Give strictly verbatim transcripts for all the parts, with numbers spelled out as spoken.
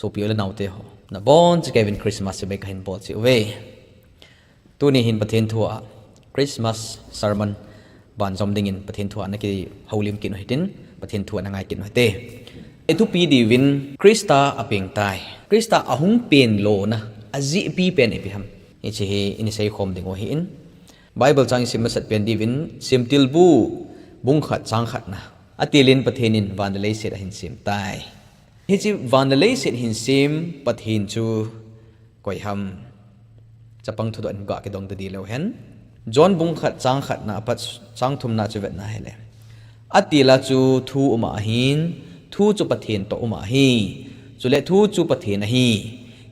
Sopi u le naote ho, nabonchauvin Christmas chibai kahin bolcheh uve. Tuni hin Pathen thu a Christmas sermon banjom dingin Pathen thu a nakihoulim kit u hitin, Pathen thu a nangai kit u hite. Ithupi diuvin Christa apengtai. Christa ahung pen lona ajehpi pen ipi ham, hiche hi iseikhom diu ahin, Bible chang isim masat pen diuvin Semtilbu bung khat chang khatna. Atilin Pathen in van le leiset ahin semtai. Hiche van le leiset hin sem Pathen chu koi ham? Chapang thudoh in ga kidong tadi leu hen, John bung khat chang khatna apat chang thumna chu vetna hile, atila chu Thu uma ahin, Thu chu Pathen toh uma ahi. Chule Thu chu Pathen ahi.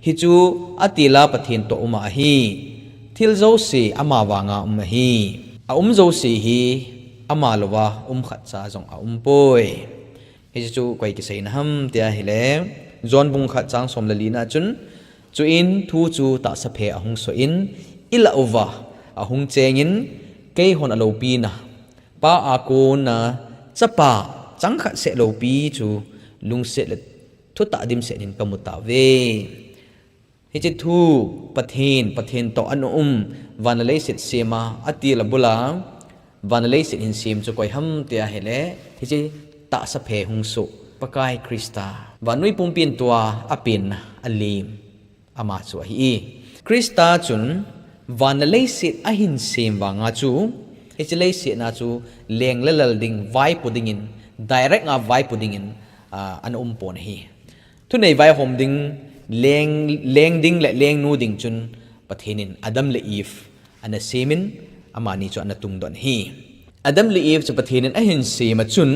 Hichu atila Pathen toh uma ahi. Thil jouse ama vanga um ahi. Aum jouse hi ama louva um khatcha jong aumpoi. Hiche chu koi kiseina ham tia hile, John bung khat chang som le lina chun, chuin Thu chu tahsa phe ahung soh in, ilah uva ahung chengin, keihon aloupina, Pa a kona Chapa changkhat seh loupi chu lungset le thutah dimset in kamu tauve. Hiche Thu, Pathen, Pathen toh ana um, van le leiset sema, atila bula van le leiset hin sem chu koi ham tia hile, hiche tahsa phe hung soh Pakai Christa, vannoi pumpin tua apenna, alem, ama chu ahi. Christa chun van le leiset ahin sem vanga chu, hiche leiset na chu leng le lal ding, vaipo dingin, direct a vaipo dingin, ah, ana umpon ahi. Thunei vaihom ding, leng, leng ding le lengnu ding chun Pathen in Adam le Eve ana semin, amani chu ana tungdoh ahi. Adam le Eve chu Pathen in ahin sem a chun,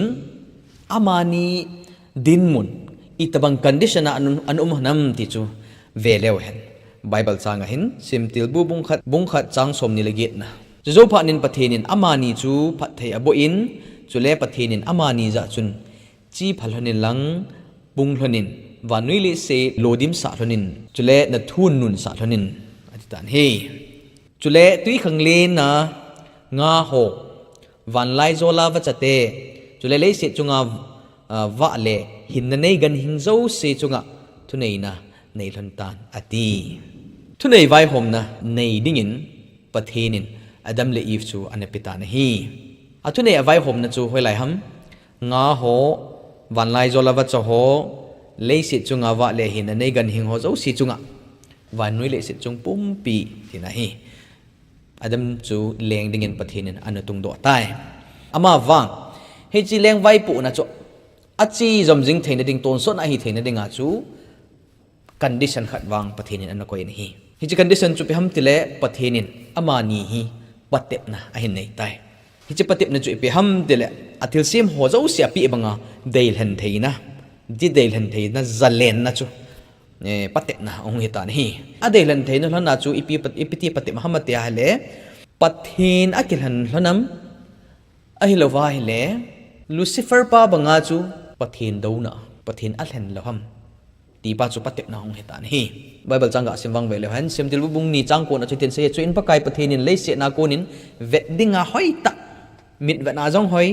amani dinmun, itobang condition a ana, ana um ham ti chu ve leu hen, Bible chang ahin, Semtilbu bung khat, bung khat chang somni le getna. Chujou phatnin Pathen in amani chu phatthei aboh in, chule Pathen in amani jah chun, chi pha lhonin lang, pung lhonin, vannoi leiset lodimsah lhonin, chule nathun nunsah lhonin, atitan ahi. Chule twikhanglen a nga ho, vanlaijol a vachate, chule leiset chunga, ah, vah le hinna nei ganhing jouse chunga thuneina nei lhon tan, ati. Thunei vaihomna nei dingin Pathen in Adam le Eve chu ana petan ahi. Athunei a vaihomna chu hoilai ham? Nga ho, vanlaijol a vacha ho, leiset chunga vah le hinna nei ganhing ho jouse chunga, vannoi leiset chung pumpi tina ahi. Adam chu leng dingin Pathen in ana tungdoh tai. Amavang, hiche leng vaipohna chu ache jom jing theina ding, tonsotna ahi theina dinga chu condition khat vang Pathen in ana koiyin ahi. Hiche condition chu ipi ham tile Pathen in amani hi patepna ahin neitai. Hiche patepna chu ipi ham tile athilsem ho jouse apeh banga deilhen theina, ti deilhen theina, jalenna chu, eh, patepna ahung hitan ahi. Adeilhen theina lhona chu ipi pat-, ipi ti patep ham tia hile, Pathen akilhen lhon am, ahilouva hile, Lucifer pa banga chu Pathen douna, Pathen alhen lou ham, tipa chu patepna ahung hitan ahi. Bible chang gasim vang ve leu hen, Semtilbu bung ni chang kona chu hitin asei, chuin Pakai Pathen in leiset na konin vet dinga hoitah, mitvetna jong hoi,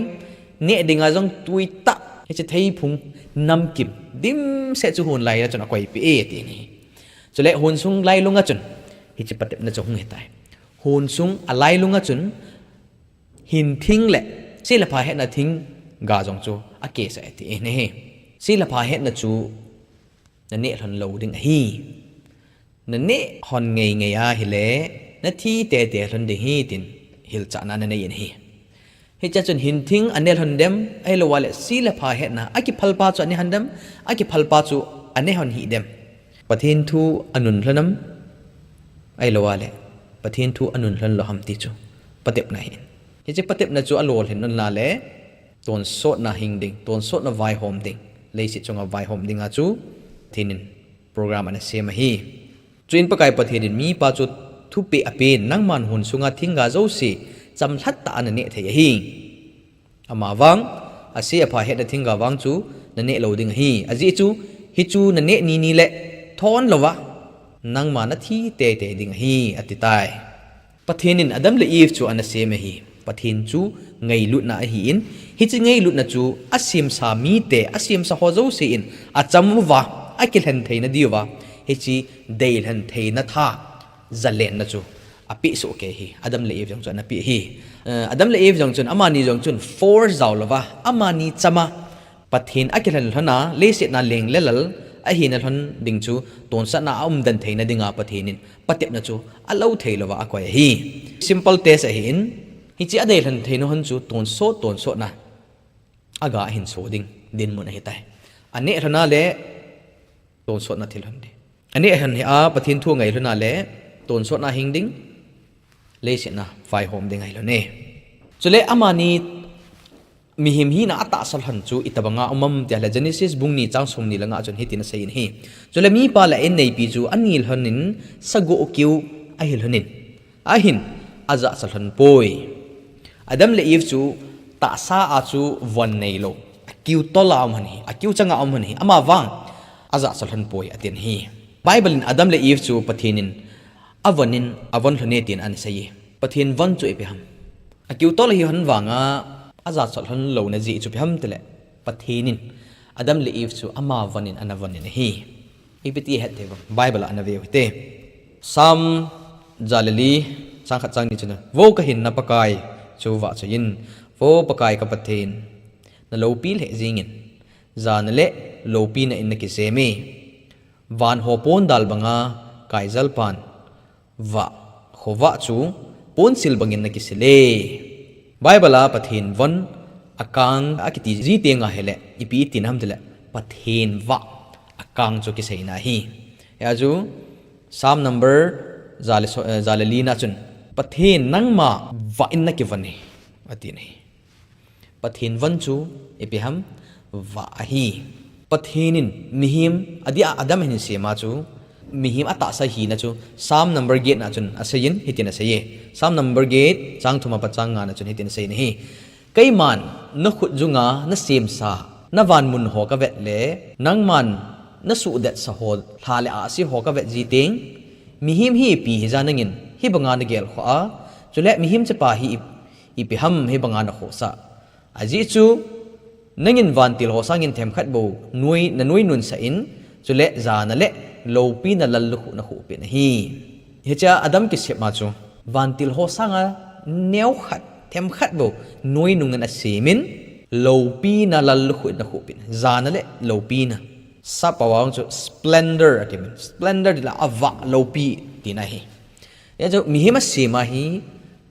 neh dinga jong tuitah, hiche theiphung namkim dimset chu hon laia chun akoipeh e, ati ahi. Chule hon sung lailunga chun hiche patepna chu hung hitai. Hon sung alailunga chun hinthing le se le pha hetna thingga jong chu akesah e, ati ahi. Se le pha hetna chu naneh lhon lou ding ahi. Naneh lhon ngeingei ahile, nathi teitei lhon ding ahi, tin hilchahna ana neiyin ahi. Hichea chun hinthing aneh lhon dem, ahilouleh se le pha hetna, akiphalpa chu aneh lhon dem, akiphalpa chu aneh lhon hih dem. Pathen thu anun lhon am, ahilouleh Pathen thu anun lhon lou ham ti chu patepna ahi. Hiche patepna chu alolhin lhon lale, tonsotna hing ding, tonsotna vaihom ding, leiset chunga vaihom dinga chu Pathen in program ana sem ahi. Chuin Pakai Pathen in mipa chu thupeh apen, nangman hon sunga thingga jouse chamlhat tah a naneh thei ahi. Amavang, ase apha hetna thingga vang chu naneh lou ding ahi. Ajeh chu, hichu naneh nini le thon louva, nangma nathi teitei ding ahi, atitai. Pathen in Adam le Eve chu ana sem ahi. Pathen chu ngailutna ahin, hiche ngailutna chu asemsa mite, asemsa ho jouse in acham uva, akilhen theina diuva, hiche deilhen theina tha, zalenna chu apeh soh kei hi, Adam le Eve jong chu ana peh hi. Eh, Adam le Eve jong chun, amani jong chun force jao louva, amani chama, Pathen akilhen lhona, leiset a leng le lal ahina lhon ding chu, tonsot a aumden theina dinga Pathen in patepna chu alou thei louva akoi ahi. Simple test ahin, hiche adeilhen theina hon chu tonsot, tonsot na aga ahin so ding dinmun ahitai. Aneh lhona le tonsot na thil hon ding. Aneh lhon hi a, Pathen thu angai lhona le tonsot na hing ding, leiset a vaihom ding ahi lhon e. Chule amani mihem hina atahsa lhon chu itobanga um am tia le Genesis bung ni chang som ni le nga chun hitin asei in ahi. Chule mipa le a-inneipi chu ani lhon in sagoh keu ahi lhon in, ahin ajachat lhon poi. Adam le Eve chu tahsa a chu von neilou, akiu tol a um lhon hi, akiu chang a um lhon hi, amavang ajachat lhon poi atin ahi. Bible in Adam le Eve chu Pathen in avon in, avon lhon e tin ana sei e. Pathen von chu ipi ham? Akiu tol ahi lhon vanga ajachat lhon louna jeh chu ipi ham tile, Pathen in Adam le Eve chu ama von in ana von in ahi. Ipi ti het thei uvem? Bible a ana ve u hite. Psalm ja le li, chang khat chang ni chun, Vo kahinna Pakai chu vahchoi in, Vo Pakai ka Pathen, naloupi lheh jeng in, jana le loupina in nakisem e. Van ho pondal banga kaijal pan vah, khovah chu ponsil bangin nakisil e. Bible a Pathen von akang akiti ji teng ahile, ipi tina ham tile, Pathen vah akang chu kiseina ahi. Hia chu Psalm number ja le so-, eh, ja le li na chun, Pathen nangma vah in nakivon e, atin ahi. Pathen von chu ipi ham? Vah ahi. Pathen in mihem, adeh a Adam ahin sem a chu, mihem atahsa hina chu Psalm number get na chun asei in, hitin asei e. Psalm number get, chang thum apat chang nga na chun hitin asei in ahi. Keiman nakhut junga nasemsa, navan mun ho kavet le, nangman nasuhdetsa ho, lha le ahsi ho kavet ji teng, mihem hi ipi hija nangin hibanga nagelkhoh a, chule mihem chapa hi ip-, ipi ham hibanga nakhohsah. Ajeh chu, nangin vantil ho sangin themkhat bou nuai, nanuai nunsah in, chule jana le loupina lallukhuh nakhuh peh in ahi. Hichea Adam kisem a chu, vantil ho sanga neokhat, themkhat bou nuai nungin asem in, loupina lallukhuh nakhuh peh in, jana le loupina. Sap a vang chu splendor ati min. Splendor tile avah loupi tina ahi. Hia chu mihem asem a hi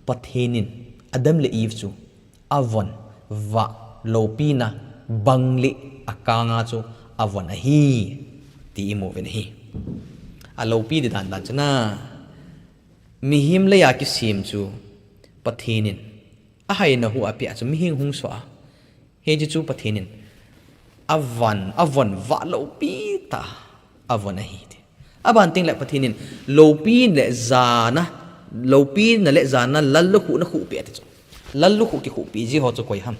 Pathen in Adam le Eve chu avon, vah, loupina, bang le akang a chu avon ahi, ti imu uvin ahi. Aloupi di dan dan chu na. Mihem leiya kisem chu Pathen in ahaina hu apeh a chu mihem hung soh a. Hiche chu Pathen in avon, avon vah loupi tah a avon ahi ti. Aban teng le Pathen in loupi le jana, loupina le jana lallukhuh nakhuh peh ati chu. Lallukhuh kikhuh peh ji ho chu koi ham?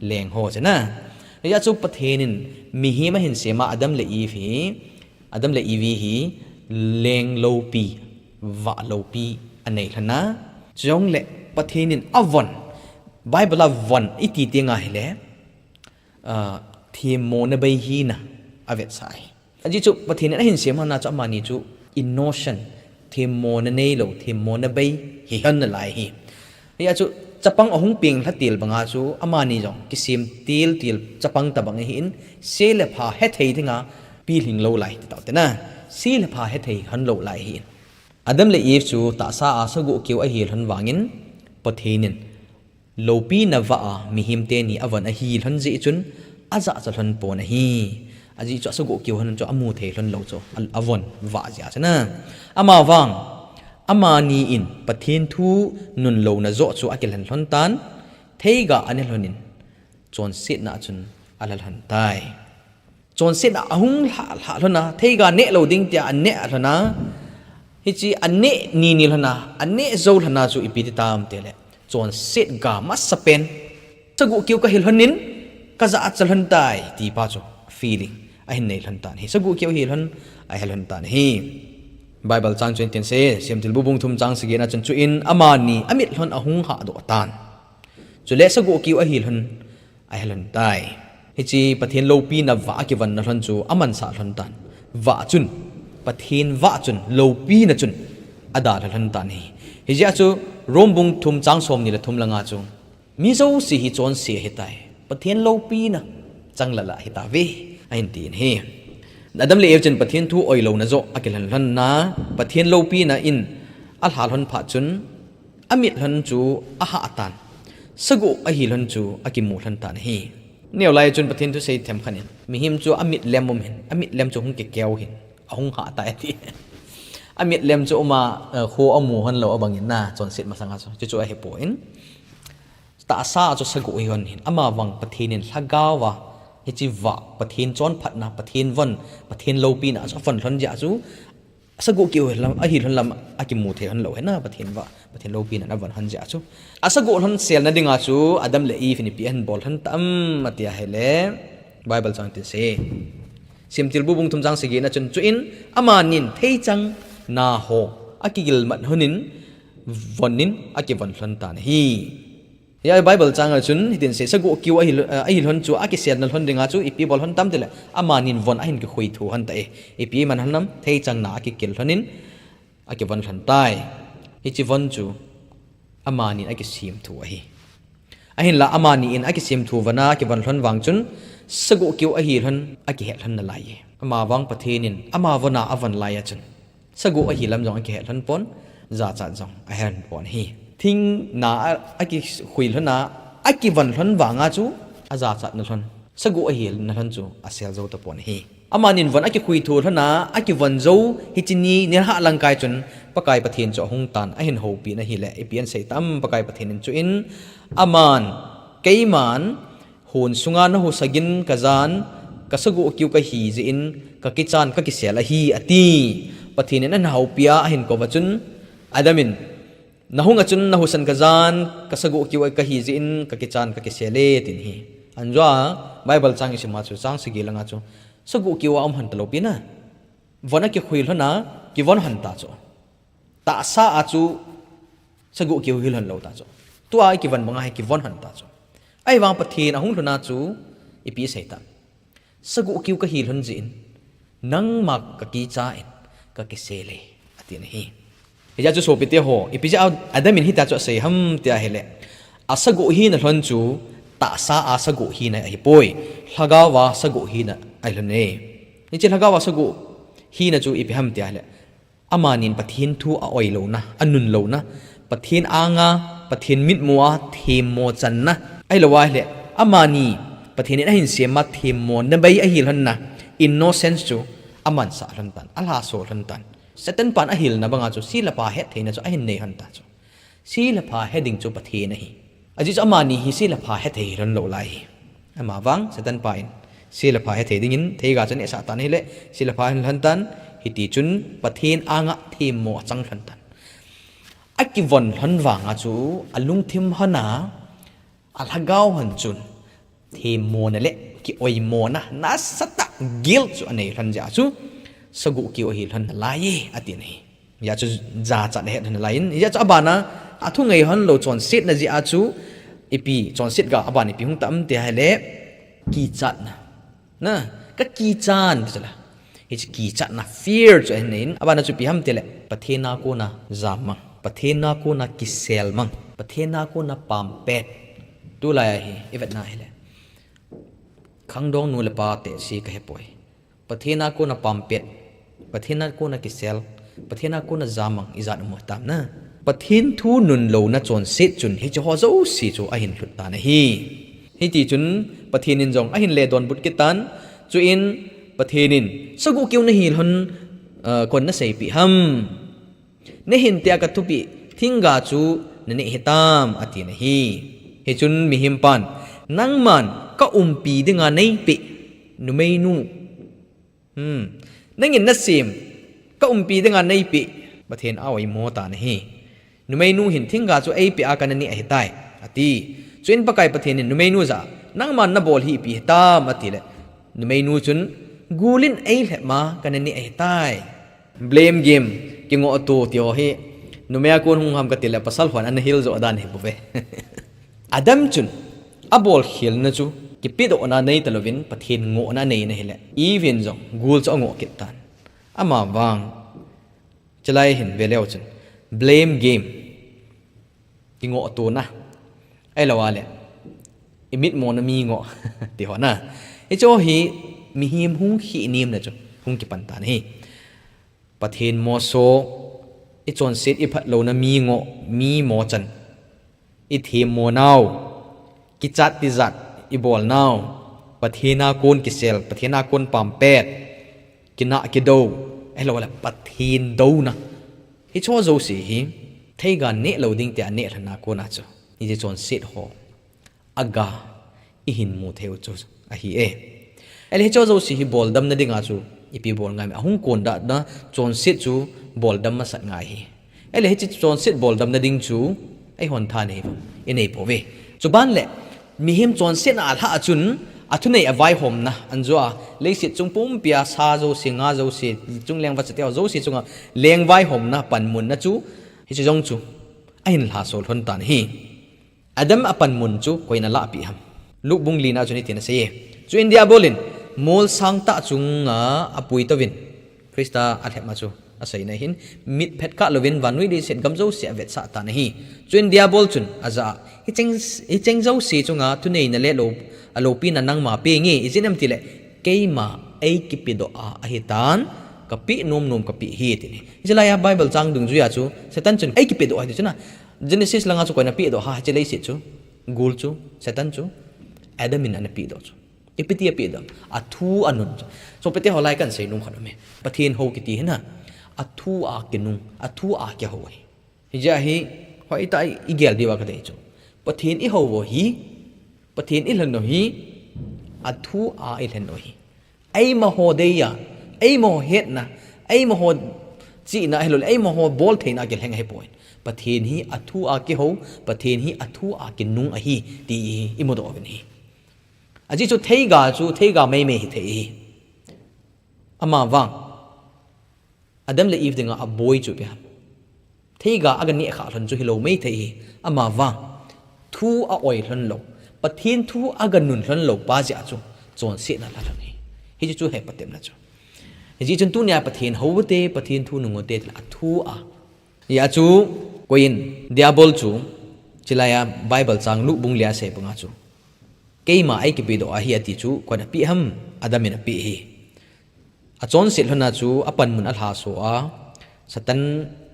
Leng ho chu na. Hia chu Pathen in mihem ahin sem a Adam le Eve hi, Adam le Eve hi leng loupi, vah loupi anei lhon a. Chujongle Pathen in avon, Bible a von iti teng ahile, ah, themmona bei hina avetsah ahi. Ajeh chu Pathen in ahin sem lhon a chu amani chu innocent, themmona neilou, themmona bei hi lhon nalai ahi. Hia chu chapang ahung peng lha til banga chu amani jong kisem til til chapang tobang ahin, se le pha hethei dinga pilhing lou lai ti tau te na. Se le pha hethei lhon lou lai ahin. Adam le Eve chu tahsa a sagoh keu ahi lhon vangin, Pathen in loupina vah a mihem teni avon ahi lhon jeh chun ajachat lhon pon ahi. Ajeh chu asagoh keu lhon chu amu thei lhon lou chu, a, avon vah jeh a chu na. Amavang, amani in Pathen thu nunlouna joh chu akilhen lhon tan, theiga ane lhon in, chonsetna a chun ala lhon tai. Chonsetna ahung lha, lha lhon a, theiga neh lou ding tia aneh lhon a, hiche aneh ni ni lhon a, aneh jou lhon a chu ipi ti tam tile, chonset ga masapen, sagoh keu kahi lhon in, kajachat lhon tai, ti pa chu feeling ahin nei lhon tan ahi. Sagoh keu hi lhon, ahe lhon tan ahi. Bible chang chu hitin asei, Semtilbu bung thum chang sagi na chun, chuin amani amit lhon ahung hahdoh tan. Chule sagoh keu ahi lhon, ahe lhon tai. Hiche Pathen loupina vah a kivonna lhon chu amansah lhon tan. vah chun, Pathen vah chun, lopina chun, adalha lhon tan ahi. Hijeh a chu, Rom bung thum chang somni le thum langa chu, mi jouse hi chonse ahitai. Pathen lopina, changlal ahitauve, ahin tin ahi. Adam le Eve chun Pathen thu oilouna joh, akilhen lhon na, Pathen lopina in, alha lhon phat chun, amit lhon chu ahah tan. Sagoh ahi lhon chu akimu lhon tan ahi. Neo lai chun Pathen thu sei themkhat in, mihem chu amit lem um hin, amit lem chu hung kikeu hin, ahung hah tai ati. Amit lem chu uma, eh, kho amu lhon lou abang in na, chonset masanga chu, chuchu ahipoi. Tahsa a chu sagoh ahi lhon hin, amavang Pathen in lhagao a, hiche vah, Pathen chonphatna, Pathen von, Pathen lopina, chu avon lhon jeh a chu, sagoh keu lam, ahi lhon lam, akimu thei lhon lou hina, Pathen vah, Pathen lopina avon lhon jeh a chu. Asagoh lhon selna dinga chu, Adam le Eve in ipi ahin bol lhon tam, ati ahile, Bible chang tin sei. Semtilbu bung thum chang sagi na chun, chuin, amanin theichang na ho, akigil mat lhon in, von in, akivon lhon tan ahi. Hia Bible chang a chun, hitin sei, sagoh keu ahi, eh, ahi lhon chu, akiselna lhon dinga chu, ipi bol lhon tam tile, amanin von ahin kikhui thu lhon tai. Ipi man lhon lam, theichang na akikil lhon in, akivon lhon tai. Hiche von chu, amanin akisem thu ahi. Ahinla, amani in akisem thu von a, akivon lhon vang chun, sagoh keu ahi lhon, akihet lhon nalai. Amavang Pathen in, ama von a avon lai a chun. Sagoh ahi lam jong akihet lhon pon, jachat jong ahet lhon pon ahi. Thing na a, akikhui lhon a, akivon lhon vanga chu, ajachat na lhon. Sagoh ahi na lhon chu, asel jou tapon ahi. Amanin von akikhui thu lhon a, akivon jou, hiche ni, nilhah lang kai chun, Pakai Pathen chu ahung tan, ahin houpi na ahile, ipi asei tam, Pakai Pathen in chuin, aman, keiman, Hon sunga nahusa gin kajan, kasagoh keu kahi jeh in, kakichan kakisel ahi, ati. Pathen in ahin houpi a, ahin kou va chun, Adam in, nahung a chun nahusan kajan, kasagoh keu kahi jeh in, kakichan kakisel e, atin ahi. Anjoa, Bible chang isim a chu, chang sagi langa chu, sagoh keu a um lhon talou pi na. Von akikhui lhon a, kivon lhon ta chu. Tahsa a chu, sagoh keu hi lhon lou ta chu. Tua ikivon banga hi kivon lhon ta chu. Ahivang Pathen ahung lhon a chu, ipi asei ta. Sagoh keu kahi lhon jeh in, nangma kakicha in, kakisel e, ati na ahi. Hijeh a chu sopite ho, ipi jeh a Adam in hitia chu asei ham tia ahile. Asagoh hina lhon chu, tahsa a sagoh hina ahipoi. Lhagao a sagoh hina ahi lhon e. Hiche lhagao a sagoh hina chu ipi ham tia ahile. Amanin Pathen thu a-oi louna, anun louna, Pathen anga, Pathen mitmu a themmo channa. Ahilou ahile, amani Pathen in ahin sem a themmo na bei ahi lhon na, innocence chu amansah lhon tan, alhaso lhon tan. Satan pan ahilna banga chu, se le pha hettheina chu ahin nei lhon ta chu. Se le pha he ding chu Pathen ahi. Ajeh chu amani hi se le pha hethei hi lhon lou lai hi. Amavang, Satan pa in se le pha hethei dingin theiga chu anehsah tan ahile, se le pha ahin lhon tan, hiti chun Pathen anga themmo achang lhon tan. Akivon lhon vanga chu, alungthim lhon a, alhagao lhon chun, themmona le kioimona, nasatah guilt chu anei lhon jeh a chu, sagoh keu ahi lhon nalai e, ati na ahi. Hijeh a chu jachat ahet lhon nalai in, hijeh a chu abana, athungai lhon lou chonsetna jeh a chu, ipi, chonset ga, abana ipi hung tam ti ahile, kichatna. Na, kakichan, ti chu la. Hiche kichatna, fear chu ahin nei in, abana chu ipi ham tile, Pathen a kona jammang, Pathen a kona kiselmang, Pathen a kona pampet. Tulai a hi, ivetna ahile. Khangdong nu le pa te si kahepoi. Pathen a kona pampet, Pathen a kona kisel, Pathen a kona jammang ijat um tam na. Pathen thu nun louna chonset chun hiche ho jouse chu ahin lhut tan ahi. Hiti chun Pathen in jong ahin le donbut kit tan, chuin Pathen in sagoh keu nahi lhon, ah, koin naseipeh ham. Nahin tia kathupeh thingga chu naneh hitam, ati na ahi. Hichun mihem pan, nangman kaumpi dinga neipeh numeinu. Hmm. Nangin nasem, kaumpi dinga neipeh, Pathen a-oimo tan ahi. Numeinu hin thingga chu eipeh a kana neh ahitai, ati. Chuin Pakai Pathen in numeinu jah a, nangman nabol hi ipi hitam, atile. Numeinu chun, gul in eilhep ma kana neh ahitai. Blame game, kingoh to ti ho hi, numei a kon hung ham katile, pasal hon ana hil jo dan hi bou ve. Adam chun, abolkhelna chu, kipedohna nei talouvin, Pathen ngohna anei na ahile. Eve in jong, gul chu angoh kit tan. Ama vang, chulai hin ve leu chun, blame game. Kingoh tona. Ahilou a le, imitmona mi ngoh. Ti ho na. Hiche hi mihem hung khih nemna chu hung kipan tan ahi. Pathen moso, ichonset iphat louna mi ngoh, mi mochan. Ithemmo nau, kichat tijat ibol nau, Pathen a kon kisel, Pathen a kon pampet, kinah kido, ahilou le Pathen douna. Hiche jouse hi, theiga neh lou ding tia neh lhon a kona chu, hiche chonset ho aga ihin mu thei u chu ahi e. Ahile hiche jouse hi boldamna dinga chu ipi bol ngai em? Ahung kon dahna chonset chu boldam masat ngai ahi. Ahile hiche chonset boldamna ding chu eihon tha nei uvam, inei pouve. Chuban le mihem chonsetna alhah a chun athunei avaihomna anjo a, leiset chung pumpia sa jouse, nga jouse, chungleng vacha te ho jouse chunga leng vaihomna panmunna chu hiche jong chu ahin lhasol lhon tan ahi. Adam apanmun chu koiyin alahpeh ham? Luke bung lina chun hitin asei e. Chuin Diabol in molsang tah chunga apui touvin, Christa alhep ma chu aseina ahin, mitphet kah louvin vannoi leiset gam jouse avetsah tan ahi. Chuin Diabol chun ajah a, hicheng, hicheng jouse chunga thuneina le lou, aloupina nangma peng e, ijeh inem itile, keima eikipedoh a ahitan, kapeh nomnom kapeh ahi, ati ahi. Hiche laiya Bible chang dungjuiya chu Satan chun eikipedoh a ahi ti chu na, Genesis langa chu koiyin apehdoh ham, hiche leiset chu, gul chu, Satan chu, Adam in ana pehdoh chu. Ipi ti apehdoh? Athu anun chu. Sopite ho, lai kahin sei nom khat aume. Pathen hou kiti hi na, athu a kinung, athu a kihou ahi. Hijeh a hi, hoitah a igel diuva kadei chu, Pathen ihou u hi, Pathen ilhen u hi, athu a ilhen u ahi. Eima ho deiya, eima ho hetna, eima ho chihna ahilou le, eima ho boltheina a kilheng ahipoi. Pathen hi athu a kihou, Pathen hi athu a kinung ahi, ti hi imudoh uvin ahi. Ajeh chu theiga chu, theiga meimei hithei ahi. Ama vang, Adam le Eve dinga aboi chu ipi ham? Theiga aga nehkhah lhon chu hilou mei thei ahi. Ama vang, thu a-oi lhon lou, Pathen thu aga nun lhon lou pa jeh a chu chonsetna alha lhon ahi. Hiche chu hepatepna chu. Hijeh chun tunia Pathen hou ute, Pathen thu nung ute, tile athu a. Hijeh a chu, koiyin, Diabol chu, chulaiya Bible chang Luke bung lia asei banga chu, keima eikipedoh a ahi ati chu, koiyin apeh ham? Adam in apeh ahi. Achonset lhon a chu apanmun alhaso a, Satan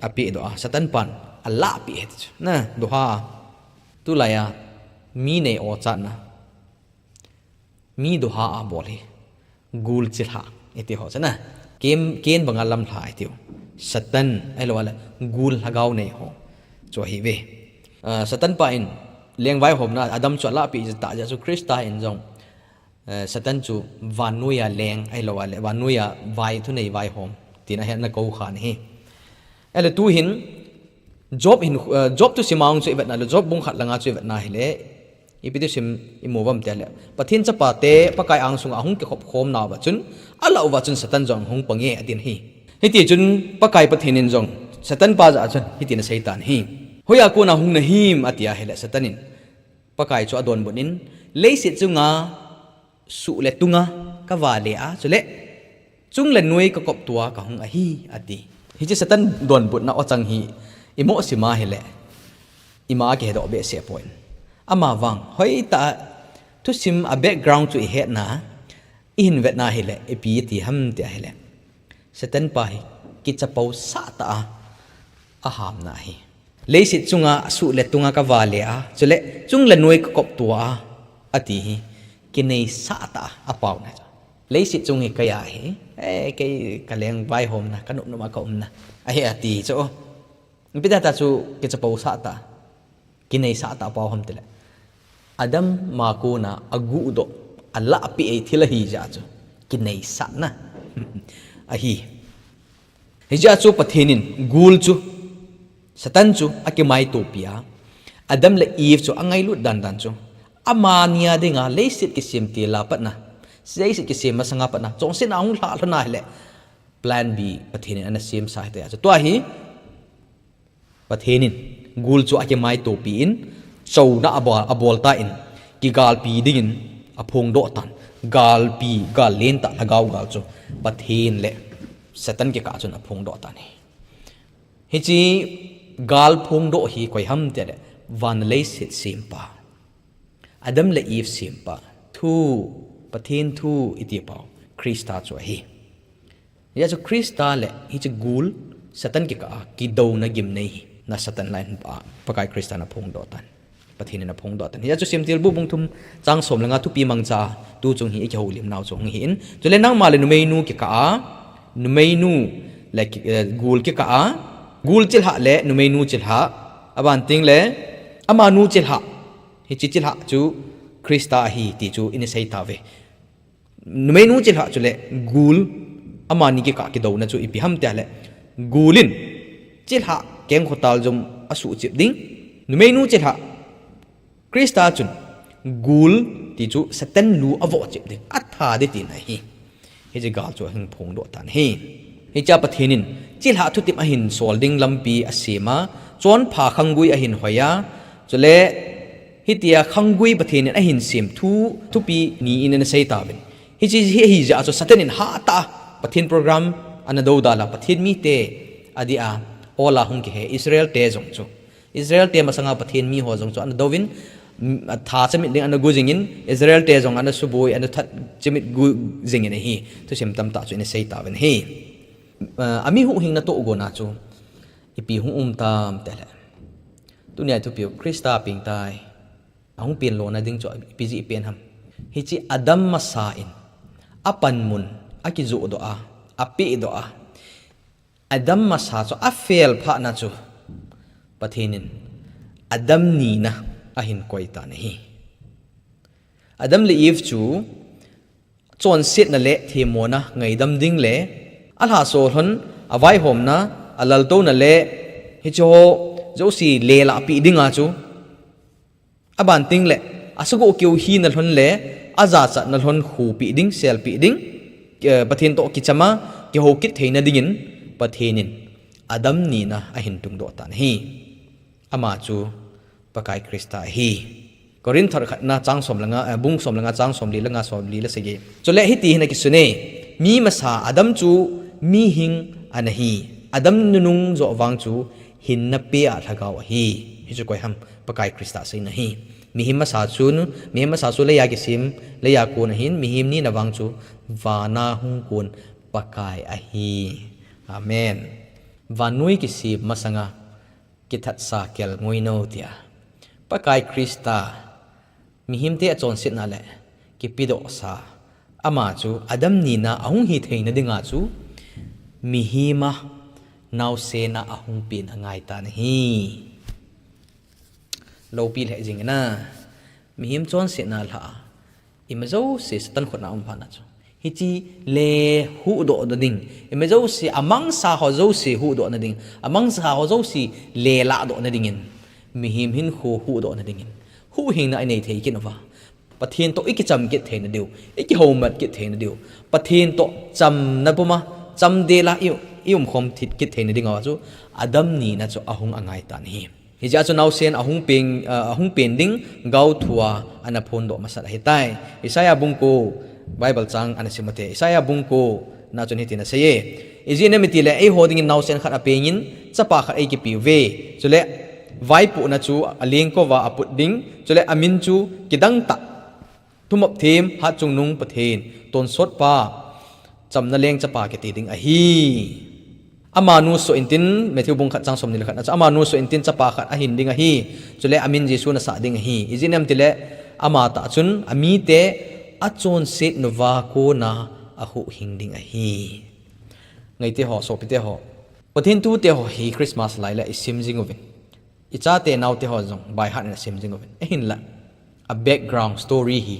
apehdoh a, Satan pan alahpeh ahi ti chu. Na, doha a. Tulaiya mi nei-o chatna, mi doha a bol hi, gul chilhah iti ho chu na. Kain, Kain banga lamlha itiu, Satan, ahilou le gul lhagao nei ho chu ahiuve. Ah, Satan pa in leng vaihomna Adam chu alahpeh tah jeh a chu Christa in jong, eh, Satan chu vannoiya leng, ahilou le vannoiya vai, thunei vaihom, tin ahin ana kou khan ahi. Ahile tuhin, Job hin, eh, Job thusim a hung chu ivetna le, Job bung khat langa chu ivetna hile, ipi thusim imu uvam itile, Pathen chapate Pakai angsunga ahung kikhop khomnauva chun, alah uva chun Satan jong ahung pange, atin ahi. Hitichun Pakai Pathen in jong Satan pa jah a chun hitin asei tan ahi. Hoiya kona hung nahim, ati ahile, Satan in Pakai chu adonbut in, leiset chunga suh le tunga kavale a, chule chung le noi kakoptoa kahung ahi, ati. Hiche Satan donbutna ochang hi imoh sim a hile, ima kihedoh behseh poi. Ama vang, hoitah a thusim a background chu ihetna, ihin vetna hile, ipi iti ham ti ahile, Satan pa hi kichapousah tah a ahamna ahi. Leiset chunga suh le tunga kavale a, chule chung le noi kakoptoa, ati hi, kineisah tah a apaona chu. Leiset chung hi keiya ahi, eh, kei kaleng vaihomna, kanopnop a kaumna ahi ati chu. Ipi dia chu kichapousah tah, kineisah tah apao ham itile, Adam a kona aguhdoh, alahpeh thil ahi jeh a chu kineisahna ahi. Hijeh a chu Pathen in gul chu, Satan chu akimaitopi a, Adam le Eve chu angailut dandan chu, amani a dinga leiset kisem til a patna, leiset kisem masanga patna chonsetna ahung lhah lhon a hile, plan B Pathen in ana semsa ahitai a chu. Tua hi Pathen in gul chu akimaitopi in, chouna abol, abol tan, kigalpi dingin aphongdoh tan, galpi, gal lentah lhagao gal chu Pathen le Satan kikah chun aphongdoh tan ahi. Hiche gal phongdoh hi koi ham tile, van leiset sempa, Adam le Eve sempa, thu, Pathen thu iti pau, Christa chu ahi. Hijeh chun Christa le hiche gul, Satan kikah a kidouna gimnei hi, na Satan lai a Pakai Christa in aphongdoh tan. Pathen in aphongdoh tan. Hijeh chun Semtilbu bung thum chang som le nga thupi mangcha, tu chung hi ikihoulim nau chu hung hi in. Chule nangma le numeinu kikah a, numeinu le ki-, eh, gul kikah a, gul chilhah le numeinu chilhah, aban teng le amanu chilhah. Hiche chilhah chu Christa ahi ti chu ina sei tauve. Numeinu chilhah chule gul, amani kikah kidouna chu ipi ham tile, gul in chilhah kengkhotal jong asuhchip ding. Numeinu chilhah Christa chun gul ti chu Satan lu avohchip ding, atha ding tina ahi. Hiche gal chu ahung phongdoh tan ahi. Hichea Pathen in chilhah thutep ahin sol ding lampi asem a, chonpha khanggui ahin hoi a, chule hitia khanggui Pathen in ahin sem thu, thupi ni in ana sei tauvin. Hiche hi ahijeh a chu Satan in hatah a Pathen program ana dodal a, Pathen mite adih a, ol a hung kihe Israel te jong chu, Israel te masanga Pathen mi ho jong chu ana douvin, mm, atha chemit ding ana gu jingin, Israel te jong ana suboi, ana that chemit gu jingin ahi. Thusim tamtah chu ina sei tauvin ahi. Ah, ami huhhingna tohgon a chu ipi hung um tam tile, tunia thupiu Christa pengtai, ahung pen lona ding chu ipi jeh pen ham? Hiche Adam masa in apanmun akijohdoh a, apehdoh a, Adam masa chu afel phatna chu Pathen in Adam nina ahin koi tan ahi. Adam le Eve chu chonsetna le themmona ngaidam ding le alhasol lhon, avaihomna, alaltouna le hicheho jouse lelahpeh dinga chu, aban teng le asagoh keu hina lhon le ajachatna lhon khupeh ding, selpeh ding, eh, Pathen toh kichama kihou kit theina dingin Pathen in Adam nina ahin tungdoh tan ahi. Ama chu Pakai Christa ahi. Corinth thot khatna chang som le nga, eh, bung som le nga chang somli le nga, somli le sagi. Chule hiti hin akisun e, mi masa Adam chu mihing ana hi. Adam nunung joh vang chu hinna pe a lhagao ahi. Hichu koi ham? Pakai Christa aseina ahi. Mihem masa chu, mihem masa chu leiya kisem, leiya kon ahin, mihem nina vang chu vana hung kon Pakai ahi. Amen. Vannoi kisem masanga kithatsa kelngoi nou tia Pakai Christa mihemte achonsetna le kipedohsa, ama chu Adam nina ahung hi theina dinga chu mihem a naosen a ahung pen angai tan ahi. Loupi lheh jing in a, mihem chonsetna lhah a ima jouse Satan khut a um phatna chu, hiche le huhdohna ding, ima jouse, amangsa ho jouse huhdohna ding, amangsa ho jouse lelahdohna dingin, mihem hinkho huhdohna dingin huhhingna inei thei kit uva, Pathen toh ikicham kit theina diu, ikihoumat kit theina diu, Pathen toh chamna puma chamdel a i, iumkhom thei kit theina dinga chu Adam nina chu ahung angai tan ahi. Hijeh a chu naosen ahung pen, ah, ahung pen ding gaothua ana phondoh masat ahitai. Isaiah bung ko, Bible chang ana sim ute. Isaiah bung ko na chun hitin asei e. Ijeh inem itile eiho dingin naosen khat apengin, chapa khat eikipeuve. Chule vaipohna chu alengkouva aput ding. Chule amin chu kidangtah, Thumop them, Hatchungnung Pathen, Tonsotpa, Chamna Leng Chapa kiti ding ahi. Amanu soh intin, Matthew bung khat chang somni le khat na chu, amanu soh intin chapa khat ahin ding ahi. Chule amin Jesu nasah ding ahi. Ijeh inem itile, amatah chun amite achonset nauva kona ahuhhing ding ahi. Ngaite ho, sopite ho, Pathen thute ho hi Christmas lai le isim jing uvin, ichate naote ho jong by heart in asim jing uvin. Ahinla, a background story hi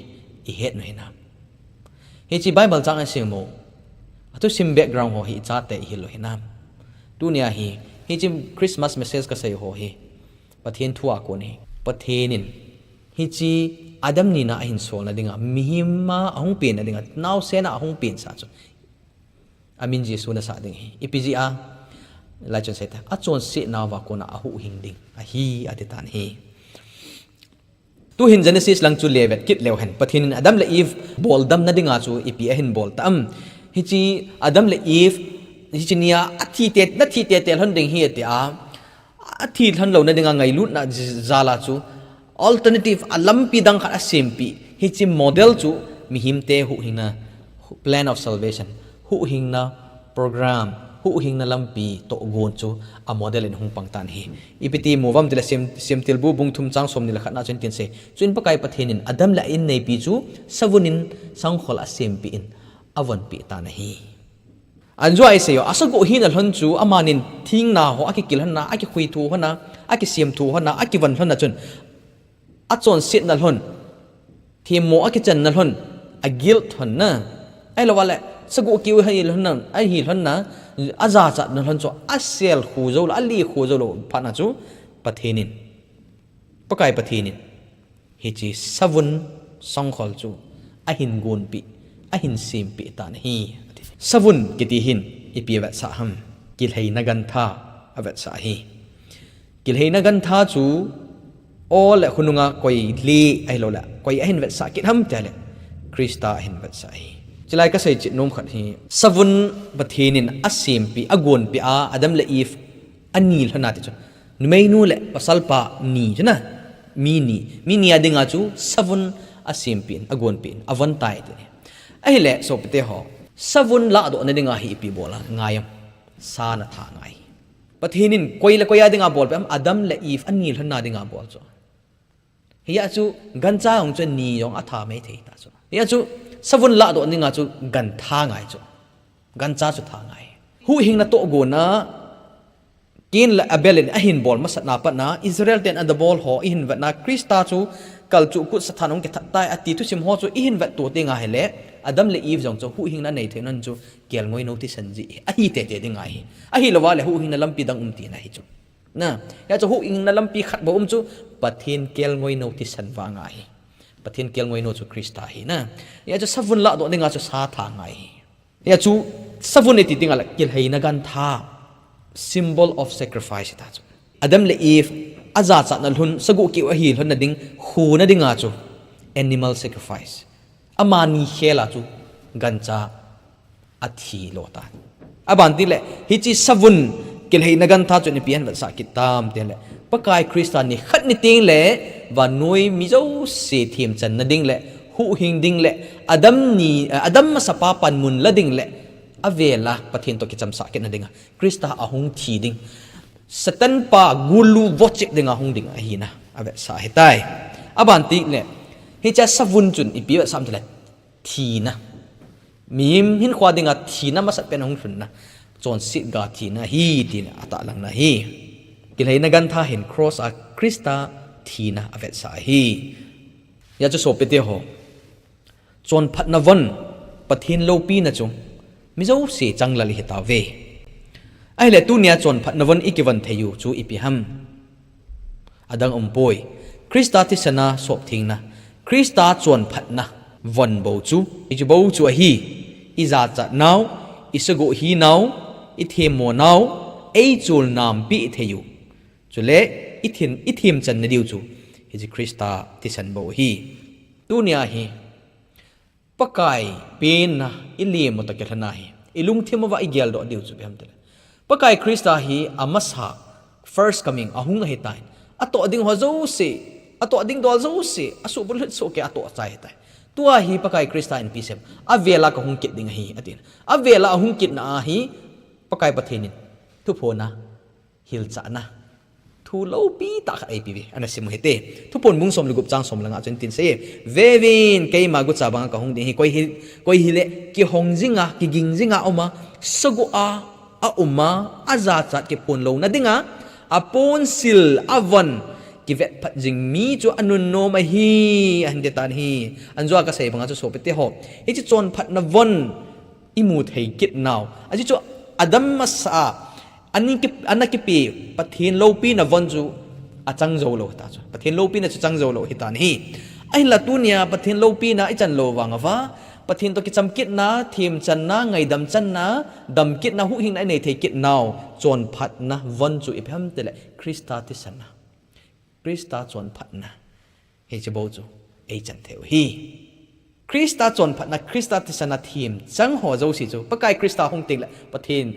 ihet u hinam? Hiche Bible chang asim u, athusim background ho hi ichate ihil u hinam? Tunia hi, hiche Christmas message kasei ho hi Pathen thua kon ahi. Pathen in hiche Adam nina ahin solna dinga, mihem a ahung penna dinga, naosen a ahung pensa chu amin Jesu nasah ding ahi. Ipi jeh a? Laichun asei tai, achonset nauva kona ahuhhing ding ahi, ati tan ahi. Tuhin Genesis lang chu le vet kit leu hen, Pathen in Adam le Eve boldamna dinga chu ipi ahin bol tam? Hiche Adam le Eve hiche nia athi te, nathi tete lhon ding ahi tia, athi lhon louna dinga ngailutna jala chu alternative a lampi dang khat asempeh. Hiche model chu mihemte huhhingna, plan of salvation, huhhingna program, huhhingna lampi tohgon chu a model in hung pang tan ahi. Ipi ti mu uvem tile Sem, Semtilbu bung thum chang somni le khat na chun tin asei. Chuin Pakai Pathen in Adam le a inneipi chu savun in sangkhol asempeh in avonpeh tan ahi. Anjua isei u, asagoh hina lhon chu amanin thingna ho akikil lhonna, akikhui thu lhonna, akisem thu lhonna, akivon lhonna chun achonsetna lhon, themmo akichanna lhon, a guilt lhonna, ahilouleh sagoh keu ahi lhonna, ahi lhonna, ajachatna lhon chu asel khu jou lou, ale khu jou lou phatna chu Pathen in, Pakai Pathen in hiche savun sangkhol chu ahin gonpeh, ahin sempeh tan ahi, ati. Savun kiti hin ipi avetsah ham? Kilheina gantha avetsah ahi. Kilheina gantha chu o le khonunga koi le ahilouleh koi ahin vetsah kit ham tile Christa ahin vetsah ahi. Chulai kasei chet nom khat hi, savun Pathen in asempeh, agonpeh a Adam le Eve ani lhonna ti chu, numeinu le pasalpa ni chu na, mi ni, mi ni a dinga chu savun asempeh in, agonpeh in, avon tai ti. Ahile sopite ho, savun lahdohna dinga hi ipi bol angai am? Sa ana tha ngai. Pathen in koi le koi a dinga abolpeh am? Adam le Eve ani lhonna dinga abol chu. Hia chu gancha jong chu ni jong atha mai thei ta chu. Hia chu savun lahdoh dinga chu gantha ngai chu. Gancha chu tha ngai. Huhhingna tohgon a Cain le Abel in ahin bol masatna patna, Israel ten ana bol ho ihin vetna, Christa chu kalchuh kut Satan ahung kithat tai ati thusim ho chu ihin vetto teng ahile, Adam le Eve jong chu huhhingna anei thei nan chu kelngoinou thisan jeh ahi tete ding ahi. Ahilouva le huhhingna lampi dang um tina ahi chu. Na, hia chu huhhingna lampi khat bou um chu, Pathen kelngoinou thisan vang ahi. Pathen kelngoinou chu Christa ahi na. Hia chu savun lahdoh dinga chu sa tha ngai ahi. Hia chu savun iti dinga le kilheina gantha, symbol of sacrifice ta chu. Adam le Eve ajachatna lhon, sagoh keu ahi lhonna ding, khuna dinga chu animal sacrifice. Amani khel a chu gancha athi lo tan. Aban tile, hiche savun kilheina gantha chu ipi ahin vetsah kit tam tile, Pakai Christa nikhat ni teng le vannoi mi jouse themchanna ding le huhhing ding le Adam ni, Adam masapa panmun la ding le avela Pathen toh kichamsah kitna dinga Christa ahung thi ding, Satan pa gulu vochip dinga hung ding ahina avetsah ahitai. Aban tile, hiche savun chun ipi avetsah ham tile, thina. Mihem hinkhoa dinga thina masat pen ahung lhunna, chonset ga thina ahi tina atahlangna ahi. Kilheina gantha hin cross a Christa thina avetsah ahi. Hia chu sopite ho, chonphatna von, Pathen loupina chu mi jouse changlal ihi tauve. Ahile tunia chonphatna von ikivon thei u chu ipi ham? Adang umpoi. Christa thisan a sop thengna, Christa chonphatna von bou chu, hiche bou chu ahi. Ijachat nau, isagoh hi nau, ithemmo nau, eichol nampi thei u, chule ithem, ithemchanna diu chu hiche Christa thisan bou ahi. Tunia hi Pakai penna ilemu toh kilhona hi ilungthim uva igeldoh diu chu ipi ham tile, Pakai Christa hi amasa, first coming, ahung ahitan, atoh ding ho jouse, atoh ding dol jouse asuhbulhit soh kei atoh chai ahitai. Tua hi Pakai Christa in ipi asei em? Avela kahung kit ding ahi, atin. Avela ahung kitna a hi Pakai Pathen in thuphonna, hilchahna, thu loupi tah khat eipe uve, ana sim u hite. Thuphon bung som le gup chang som le nga chun tin asei e, Veuvin, keima gucha banga kahung ding ahi, koi hi, koi hile kihong jinga, kiging jinga uma, sagoh a, auma, ajachat kiphon louna dinga, aponsil, avon kivetphat jing mi chu anunnom ahi, ahin ti tan ahi. Anjua kasei banga chu sopite ho, hiche chonphatna von imu thei kit nau, ajeh chu Adam masa a ana ki, ana kipe Pathen loupina von chu achang jou lou hita chu. Pathen loupina chu chang jou lou hitan ahi. Ahinla tunia Pathen loupina ichan lou vang uva, Pathen toh kicham kitna, themchanna, ngaidam channa, dam kitna, huhhingna inei thei kit nau chonphatna von chu ipi ham tile, Christa thisan a, Christa chonphatna, hiche bou chu eichan thei u ahi. Christa chonphatna, Christa thisan a themchang ho jouse chu Pakai Christa hung teng le Pathen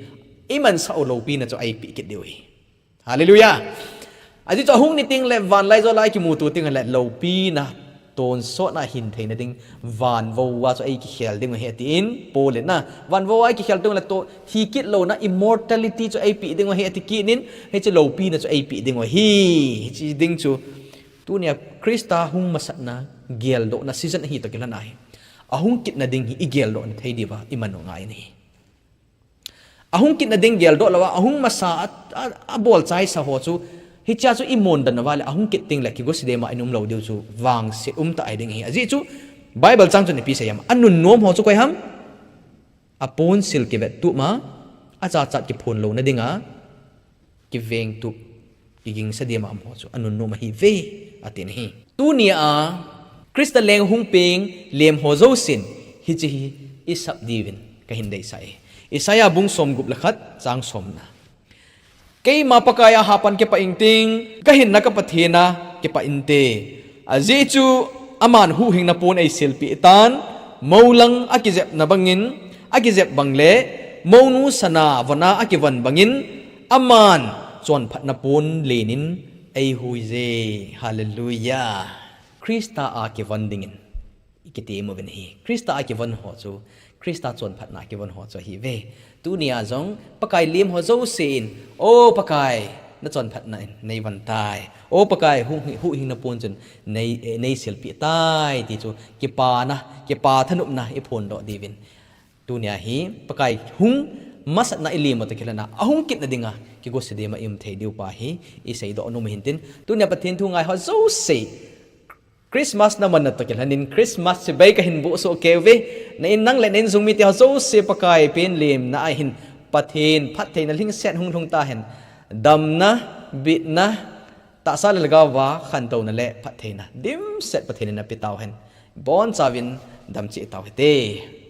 Imansah u loupina chu eipeh kit diu ahi. Hallelujah. Ajeh chu ahung ni tengle vanlaijol a ikimuto tengle loupina tonsot na hin theina ding vanvou a chu eikikhel diu ahi atin Paul in na. Vanvou a eikikhel tengle to thi kit louna immortality chu eipeh diu ahi ati kit in, hiche loupina chu eipeh diu ahi. Hiche ding chu tunia Christa hung masatna geldohna season ahi toh kilhon ahi. Ahung kitna ding hi igeldohna thei diuva iman u ngai ahi. Ahung kitna ding geldoh louva, ahung masa a, a, abolchaisa ho chu, hichea chu imon dan uva le, ahung kit tengle kigosedema in um lou diu chu vangset umtah ahi ding ahi. Ajeh chu Bible chang chun ipi asei em? Anunnom ho chu koi ham? Aponsil kivettup ma, achachat kiphon louna dinga kivengtup, kigingsa dema um ho chu anunnom ahiuve, atin ahi. Tunia Christa leng hung peng lem ho jousen hiche hi isap diuvin kahin deisah e. Isaiah bung somgup le khat chang somna. Keima Pakai a hapan kipah ingting, kahinna ka Pathen a kipah inte. Ajeh chu aman huhhingna pon eisilpeh tan, moulang akijepna bangin, akijep bang le, mounu sana vona akivon bangin, aman chonphatna pon lenin eihuije. Hallelujah. Christa a kivon dingin ikitem uvin ahi. Christa a kivon ho chu, Christa chonphatna a kivon ho chu ahiuve. Tunia jong Pakai lem ho jousen, O Pakai, nachonphatna in neivon tai. O Pakai, hu, huhhingna pon chun nei, eh, neisilpeh tai, ti chu kipana, kipa thanopna iphondoh diuvin. Tunia hi Pakai hung masatna ilem u toh kilhon a, ahung kitna dinga kigosedema ium thei diu pa hi iseidoh nom u hintin. Tunia Pathen thu ngai ho jouse, Christmas namanna toh kilhonin Christmas chibai kahin bohsoh keiuve. Na in nang le na insung mite ho jouse Pakai pen lemna a hin Pathen phattheina lhingset hung lhung tahen. Damna, bitna, tahsa le lhagao a khantouna le phattheina dimset Pathen in napeh tauhen. Bonchauvin damcheh tau hite.